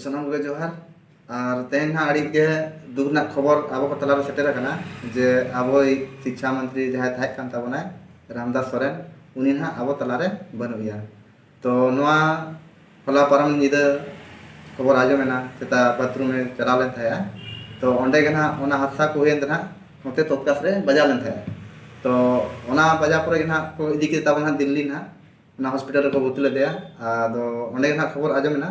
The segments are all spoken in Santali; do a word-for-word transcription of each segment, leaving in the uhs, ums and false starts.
ᱥᱟᱱᱟᱢ ᱠᱚᱜᱮ ᱡᱚᱦᱟᱨ᱾ ᱟᱨ ᱛᱮᱦᱮᱧ ᱦᱟᱸᱜ ᱟᱹᱰᱤ ᱜᱮ ᱫᱩᱠ ᱨᱮᱱᱟᱜ ᱠᱷᱚᱵᱚᱨ ᱟᱵᱚ ᱠᱚ ᱛᱟᱞᱟᱨᱮ ᱥᱮᱴᱮᱨ ᱟᱠᱟᱱᱟ ᱡᱮ ᱟᱵᱚᱭᱤᱡ ᱥᱤᱠᱪᱷᱟ ᱢᱚᱱᱛᱨᱤ ᱡᱟᱦᱟᱸᱭ ᱛᱟᱦᱮᱸ ᱠᱟᱱ ᱛᱟᱵᱚᱱᱟᱭ, ᱨᱟᱢᱫᱟᱥ ᱥᱚᱨᱮᱱ, ᱩᱱᱤ ᱱᱟᱦᱟᱜ ᱟᱵᱚ ᱛᱟᱞᱟᱨᱮ ᱵᱟᱹᱱᱩᱜ ᱮᱭᱟ᱾ ᱛᱚ ᱱᱚᱣᱟ ᱦᱚᱞᱟ ᱯᱟᱨᱚᱢ ᱧᱤᱫᱟᱹ ᱠᱷᱚᱵᱚᱨ ᱟᱸᱡᱚᱢ ᱮᱱᱟ, ᱪᱮᱛᱟ ᱵᱟᱛᱷᱨᱩᱢ ᱮ ᱪᱟᱞᱟᱣ ᱞᱮᱱ ᱛᱟᱦᱮᱸᱜᱼᱟ᱾ ᱛᱚ ᱚᱸᱰᱮ ᱜᱮ ᱱᱟᱦᱟᱜ ᱚᱱᱟ ᱦᱟᱫᱥᱟ ᱠᱚ ᱦᱩᱭᱮᱱ ᱛᱮ ᱱᱟᱦᱟᱜ ᱱᱚᱛᱮ ᱛᱚᱛᱠᱟᱥ ᱨᱮ ᱵᱟᱡᱟᱣ ᱞᱮᱱ ᱛᱟᱦᱮᱸᱜᱼᱟ᱾ ᱛᱚ ᱚᱱᱟ ᱵᱟᱡᱟᱣ ᱯᱚᱨᱮ ᱜᱮ ᱱᱟᱦᱟᱜ ᱠᱚ ᱤᱫᱤ ᱠᱮᱫ ᱛᱟᱵᱚᱱᱟ ᱫᱤᱞᱞᱤ ᱱᱟᱦᱟᱜ, ᱚᱱᱟ ᱦᱚᱥᱯᱤᱴᱟᱞ ᱨᱮᱠᱚ ᱵᱷᱚᱨᱛᱤ ᱞᱮᱫᱮᱭᱟ᱾ ᱟᱫᱚ ᱚᱸᱰᱮ ᱜᱮ ᱱᱟᱦᱟᱜ ᱠᱷᱚᱵᱚᱨ ᱟᱸᱡᱚᱢ ᱮᱱᱟ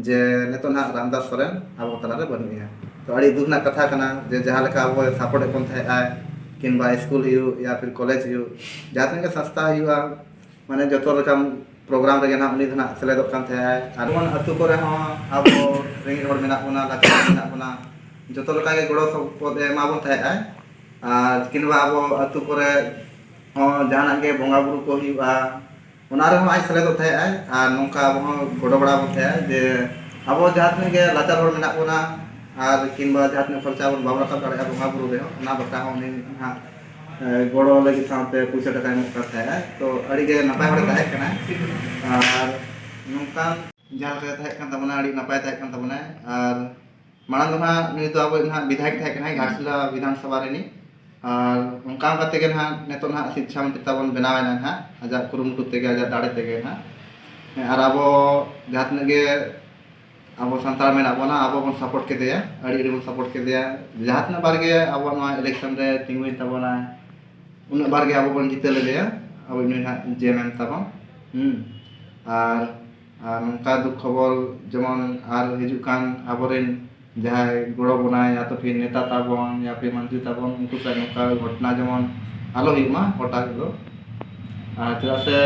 ᱡᱮ ᱱᱤᱛᱚᱜ ᱱᱟᱦᱟᱜ ᱨᱟᱢᱫᱟᱥ ᱥᱚᱨᱮᱱ ᱟᱵᱚ ᱛᱟᱞᱟᱨᱮ ᱵᱟᱹᱱᱩᱜ ᱮᱭᱟ᱾ ᱛᱚ ᱟᱹᱰᱤ ᱫᱩᱠ ᱨᱮᱱᱟᱜ ᱠᱟᱛᱷᱟ ᱠᱟᱱᱟ ᱡᱮ ᱡᱟᱦᱟᱸ ᱞᱮᱠᱟ ᱟᱵᱚᱭ ᱥᱟᱯᱳᱨᱴ ᱮᱫ ᱵᱚᱱ ᱛᱟᱦᱮᱸᱜ ᱟᱭ, ᱠᱤᱝᱵᱟ ᱥᱠᱩᱞ ᱦᱩᱭᱩᱜ ᱭᱟ ᱯᱷᱤᱨ ᱠᱚᱞᱮᱡᱽ ᱦᱩᱭᱩᱜ, ᱡᱟᱦᱟᱸ ᱛᱤᱱᱟᱹᱜ ᱜᱮ ᱥᱚᱝᱥᱛᱷᱟ ᱦᱩᱭᱩᱜᱼᱟ, ᱢᱟᱱᱮ ᱡᱚᱛᱚ ᱞᱮᱠᱟᱱ ᱯᱨᱳᱜᱨᱟᱢ ᱨᱮᱜᱮ ᱱᱟᱦᱟᱜ ᱩᱱᱤ ᱫᱚ ᱱᱟᱦᱟᱜ ᱥᱮᱞᱮᱫᱚᱜ ᱠᱟᱱ ᱛᱟᱦᱮᱸᱜ ᱟᱭ᱾ ᱟᱨ ᱡᱮᱢᱚᱱ ᱟᱹᱛᱩ ᱠᱚᱨᱮ ᱦᱚᱸ ᱟᱵᱚ ᱨᱮᱸᱜᱮᱡ ᱦᱚᱲ ᱢᱮᱱᱟᱜ ᱵᱚᱱᱟ, ᱞᱟᱪᱟᱨ ᱦᱚᱲ ᱢᱮᱱᱟᱜ ᱵᱚᱱᱟ, ᱡᱚᱛᱚ ᱞᱮᱠᱟ ᱜᱮ ᱜᱚᱲᱚ ᱥᱚᱯᱚᱦᱚᱫ ᱮ ᱮᱢᱟ ᱵᱚᱱ ᱛᱟᱦᱮᱸᱜ ᱟᱭ᱾ ᱟᱨ ᱠᱤᱝᱵᱟ ᱟᱵᱚ ᱟᱹᱛᱩ ᱠᱚᱨᱮ ᱦᱚᱸ ᱡᱟᱦᱟᱱᱟᱜ ᱜᱮ ᱵᱚᱸᱜᱟ ᱵᱩᱨᱩ ᱠᱚ ᱦᱩᱭᱩᱜᱼᱟ, ᱚᱱᱟ ᱨᱮᱦᱚᱸ ᱟᱡ ᱥᱮᱞᱮᱫᱚᱜ ᱛᱟᱦᱮᱸᱜ ᱟᱭ᱾ ᱟᱨ ᱱᱚᱝᱠᱟ ᱟᱵᱚ ᱦᱚᱸ ᱜᱚᱲᱚ ᱵᱟᱲᱟ ᱵᱚᱱ ᱛᱟᱦᱮᱸᱜ ᱟᱭ ᱡᱮ ᱟᱵᱚ ᱡᱟᱦᱟᱸ ᱛᱤᱱᱟᱹᱜ ᱜᱮ ᱞᱟᱪᱟᱨ ᱦᱚᱲ ᱢᱮᱱᱟᱜ ᱵᱚᱱᱟ ᱟᱨ ᱠᱤᱝᱵᱟ ᱡᱟᱦᱟᱸ ᱛᱤᱱᱟᱹᱜ ᱠᱷᱚᱨᱪᱟ ᱵᱚᱱ ᱵᱟᱵᱚᱱ ᱨᱟᱠᱟᱵ ᱫᱟᱲᱮᱭᱟᱜᱼᱟ ᱵᱚᱸᱜᱟ ᱵᱩᱨᱩ ᱨᱮᱦᱚᱸ, ᱚᱱᱟ ᱵᱟᱠᱷᱨᱟ ᱦᱚᱸ ᱩᱱᱤ ᱦᱟᱸᱜ ᱮ, ᱜᱚᱲᱚ ᱞᱟᱹᱜᱤᱫ ᱥᱟᱶᱛᱮ ᱯᱩᱭᱥᱟᱹ ᱴᱟᱠᱟᱭ ᱮᱢᱚᱜ ᱠᱟᱱ ᱛᱟᱦᱮᱸᱜᱼᱟ᱾ ᱛᱚ ᱟᱹᱰᱤ ᱜᱮ ᱱᱟᱯᱟᱭ ᱦᱚᱲᱮ ᱛᱟᱦᱮᱸ ᱠᱟᱱᱟ᱾ ᱟᱨ ᱱᱚᱝᱠᱟᱱ ᱡᱟᱦᱟᱸ ᱞᱮᱠᱟᱭ ᱛᱟᱦᱮᱸ ᱠᱟᱱ ᱛᱟᱵᱚᱱᱟ, ᱟᱹᱰᱤ ᱱᱟᱯᱟᱭ ᱛᱟᱦᱮᱸ ᱠᱟᱱ ᱛᱟᱵᱚᱱᱟᱭ᱾ ᱟᱨ ᱢᱟᱲᱟᱝ ᱫᱚ ᱱᱟᱦᱟᱜ ᱱᱩᱭ ᱫᱚ ᱟᱵᱚᱭᱤᱡ ᱱᱟᱦᱟᱜ ᱵᱤᱫᱷᱟᱭᱚᱠ ᱛᱟᱦᱮᱸ ᱠᱟᱱᱟᱭ, ᱜᱷᱟᱴᱥᱤᱞᱟ ᱵᱤᱫᱷᱟᱱ ᱥᱚᱵᱷᱟ ᱨᱤᱱᱤᱡ᱾ ᱟᱨ ᱚᱱᱠᱟ ᱚᱱᱠᱟ ᱛᱮᱜᱮ ᱱᱟᱦᱟᱜ ᱱᱤᱛᱚᱜ ᱱᱟᱦᱟᱜ ᱥᱤᱠᱪᱷᱟ ᱢᱚᱱᱛᱨᱤ ᱛᱟᱵᱚᱱ ᱵᱮᱱᱟᱣ ᱮᱱᱟ ᱱᱟᱦᱟᱜ, ᱟᱡᱟᱜ ᱠᱩᱨᱩᱢᱩᱴᱩ ᱛᱮᱜᱮ, ᱟᱡᱟᱜ ᱫᱟᱲᱮ ᱛᱮᱜᱮ ᱱᱟᱦᱟᱜ᱾ ᱦᱮᱸ, ᱟᱨ ᱟᱵᱚ ᱡᱟᱦᱟᱸ ᱛᱤᱱᱟᱹᱜ ᱜᱮ ᱟᱵᱚ ᱥᱟᱱᱛᱟᱲ ᱢᱮᱱᱟᱜ ᱵᱚᱱᱟ, ᱟᱵᱚ ᱵᱚᱱ ᱥᱟᱯᱳᱨᱴ ᱠᱮᱫᱮᱭᱟ, ᱟᱹᱰᱤ ᱟᱹᱰᱤ ᱵᱚᱱ ᱥᱟᱯᱳᱨᱴ ᱠᱮᱫᱮᱭᱟ᱾ ᱡᱟᱦᱟᱸ ᱛᱤᱱᱟᱹᱜ ᱵᱟᱨ ᱜᱮ ᱟᱵᱚᱣᱟᱜ ᱱᱚᱣᱟ ᱤᱞᱮᱠᱥᱚᱱ ᱨᱮ ᱛᱤᱸᱜᱩᱭᱮᱱ ᱛᱟᱵᱚᱱᱟᱭ, ᱩᱱᱟᱹᱜ ᱵᱟᱨ ᱜᱮ ᱟᱵᱚ ᱵᱚᱱ ᱡᱤᱛᱟᱹᱣ ᱞᱮᱫᱮᱭᱟ, ᱟᱵᱚ ᱱᱩᱭ ᱱᱟᱦᱟᱜ ᱡᱮ ᱮᱢ ᱮᱢ ᱛᱟᱵᱚᱱ᱾ ᱦᱩᱸ᱾ ᱟᱨ, ᱟᱨ ᱱᱚᱝᱠᱟ ᱫᱩᱠ ᱠᱷᱚᱵᱚᱨ ᱡᱮᱢᱚᱱ ᱟᱨ ᱦᱤᱡᱩᱜ ᱠᱟᱱ ᱟᱵᱚᱨᱮᱱ ᱡᱟᱦᱟᱸᱭ ᱜᱚᱲᱚ ᱵᱚᱱᱟᱭ, ᱭᱟ ᱛᱚ ᱯᱷᱤᱨ ᱱᱮᱛᱟ ᱛᱟᱵᱚᱱ, ᱭᱟ ᱯᱷᱤᱨ ᱢᱚᱱᱛᱨᱤ ᱛᱟᱵᱚᱱ, ᱩᱱᱠᱩ ᱥᱟᱶ ᱱᱚᱝᱠᱟ ᱜᱷᱚᱴᱚᱱᱟ ᱡᱮᱢᱚᱱ ᱟᱞᱚ ᱦᱩᱭᱩᱜ ᱢᱟ ᱦᱚᱴᱟᱛ ᱫᱚ᱾ ᱟᱨ ᱪᱮᱫᱟᱜ ᱥᱮ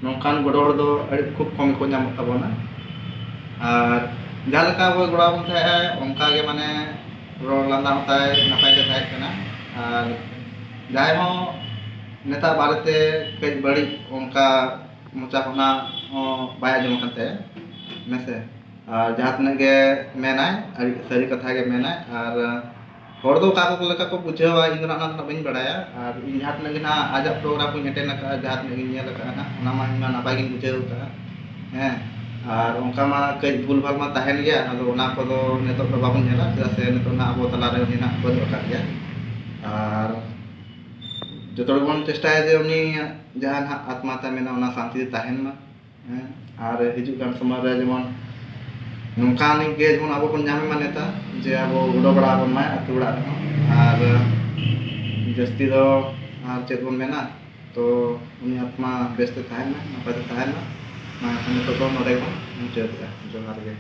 ᱱᱚᱝᱠᱟᱱ ᱜᱚᱲᱚ ᱦᱚᱲ ᱫᱚ ᱟᱹᱰᱤ ᱠᱷᱩᱵ ᱠᱚᱢ ᱜᱮᱠᱚ ᱧᱟᱢᱚᱜ ᱛᱟᱵᱚᱱᱟ᱾ ᱟᱨ ᱡᱟᱦᱟᱸ ᱞᱮᱠᱟ ᱟᱵᱚᱭ ᱜᱚᱲᱚ ᱟᱵᱚᱱ ᱛᱟᱦᱮᱸᱜᱼᱟ, ᱚᱱᱠᱟ ᱜᱮ ᱢᱟᱱᱮ ᱨᱚᱲ ᱞᱟᱸᱫᱟ ᱦᱚᱸ ᱛᱟᱭ ᱱᱟᱯᱟᱭ ᱜᱮ ᱛᱟᱦᱮᱸ ᱠᱟᱱᱟ᱾ ᱟᱨ ᱡᱟᱦᱟᱸᱭ ᱦᱚᱸ ᱱᱮᱛᱟ ᱵᱟᱨᱮᱛᱮ ᱠᱟᱹᱡ ᱵᱟᱹᱲᱤᱡ ᱚᱱᱠᱟ ᱢᱚᱪᱟ ᱠᱷᱚᱱᱟᱜ ᱦᱚᱸ ᱵᱟᱭ ᱟᱸᱡᱚᱢ ᱟᱠᱟᱱ ᱛᱟᱭᱟ, ᱦᱮᱸ ᱥᱮ᱾ ᱟᱨ ᱡᱟᱦᱟᱸ ᱛᱤᱱᱟᱹᱜ ᱜᱮ ᱢᱮᱱᱟᱭ, ᱟᱹᱰᱤ ᱥᱟᱹᱨᱤ ᱠᱟᱛᱷᱟ ᱜᱮ ᱢᱮᱱᱟᱭ᱾ ᱟᱨ ᱦᱚᱲ ᱫᱚ ᱚᱠᱟ ᱠᱚ ᱞᱮᱠᱟ ᱠᱚ ᱵᱩᱡᱷᱟᱹᱣᱟ, ᱤᱧ ᱫᱚ ᱱᱟᱜ ᱚᱱᱟ ᱫᱚ ᱱᱟᱜ ᱵᱟᱹᱧ ᱵᱟᱲᱟᱭᱟ᱾ ᱟᱨ ᱤᱧ ᱡᱟᱦᱟᱸ ᱛᱤᱱᱟᱹᱜ ᱜᱮ ᱱᱟᱜ ᱟᱡᱟᱜ ᱯᱨᱳᱜᱨᱟᱢ ᱠᱚᱧ ᱮᱴᱮᱱᱰ ᱟᱠᱟᱫᱼᱟ, ᱡᱟᱦᱟᱸ ᱛᱤᱱᱟᱹᱜ ᱜᱤᱧ ᱧᱮᱞ ᱟᱠᱟᱫᱼᱟ ᱱᱟᱜ, ᱚᱱᱟ ᱢᱟ ᱤᱧ ᱢᱟ ᱱᱟᱯᱟᱭ ᱜᱤᱧ ᱵᱩᱡᱷᱟᱹᱣ ᱟᱠᱟᱫᱼᱟ᱾ ᱦᱮᱸ, ᱟᱨ ᱚᱱᱠᱟ ᱢᱟ ᱠᱟᱹᱡ ᱵᱷᱩᱞ ᱵᱷᱟᱞ ᱢᱟ ᱛᱟᱦᱮᱱ ᱜᱮᱭᱟ, ᱟᱫᱚ ᱚᱱᱟ ᱠᱚᱫᱚ ᱱᱤᱛᱚᱜ ᱫᱚ ᱵᱟᱵᱚᱱ ᱧᱮᱞᱟ, ᱪᱮᱫᱟᱜ ᱥᱮ ᱱᱤᱛᱚᱜ ᱱᱟᱦᱟᱜ ᱟᱵᱚ ᱛᱟᱞᱟᱨᱮ ᱩᱱᱤ ᱱᱟᱦᱟᱜ ᱵᱟᱹᱱᱩᱜ ᱟᱠᱟᱫ ᱜᱮᱭᱟ᱾ ᱟᱨ ᱡᱚᱛᱚ ᱦᱚᱲ ᱵᱚᱱ ᱪᱮᱥᱴᱟᱭᱟ ᱡᱮ ᱩᱱᱤ ᱡᱟᱦᱟᱸ ᱱᱟᱦᱟᱜ ᱟᱛᱢᱟ ᱛᱟᱭ ᱢᱮᱱᱟᱜᱼᱟ, ᱚᱱᱟ ᱥᱟᱱᱛᱤ ᱛᱮ ᱛᱟᱦᱮᱱ ᱢᱟ᱾ ᱦᱮᱸ, ᱟᱨ ᱦᱤᱡᱩᱜ ᱠᱟᱱ ᱥᱚᱢᱚᱭ ᱨᱮ ᱡᱮᱢᱚᱱ ᱱᱚᱝᱠᱟᱱᱤᱡ ᱜᱮ ᱡᱮᱢᱚᱱ ᱟᱵᱚ ᱵᱚᱱ ᱧᱟᱢᱮ ᱢᱟ ᱱᱮᱛᱟ, ᱡᱮ ᱟᱵᱚ ᱩᱰᱟᱹ ᱵᱟᱲᱟ ᱟᱵᱚᱱ ᱢᱟᱭ ᱟᱹᱛᱩ ᱚᱲᱟᱜ ᱨᱮᱦᱚᱸ᱾ ᱟᱨ ᱡᱟᱹᱥᱛᱤ ᱫᱚ ᱟᱨ ᱪᱮᱫ ᱵᱚᱱ ᱢᱮᱱᱟ, ᱛᱚ ᱩᱱᱤ ᱟᱛᱢᱟ ᱵᱮᱥ ᱛᱮ ᱛᱟᱦᱮᱱ ᱢᱟ, ᱱᱟᱯᱟᱭ ᱛᱮ ᱛᱟᱦᱮᱱ ᱢᱟ᱾ ᱢᱟ ᱮᱱᱠᱷᱟᱱ ᱱᱤᱛᱚᱜ ᱫᱚ ᱱᱚᱰᱮ ᱜᱮᱵᱚᱱ ᱢᱩᱪᱟᱹᱫᱮᱜᱼᱟ᱾ ᱡᱚᱦᱟᱨ ᱜᱮ᱾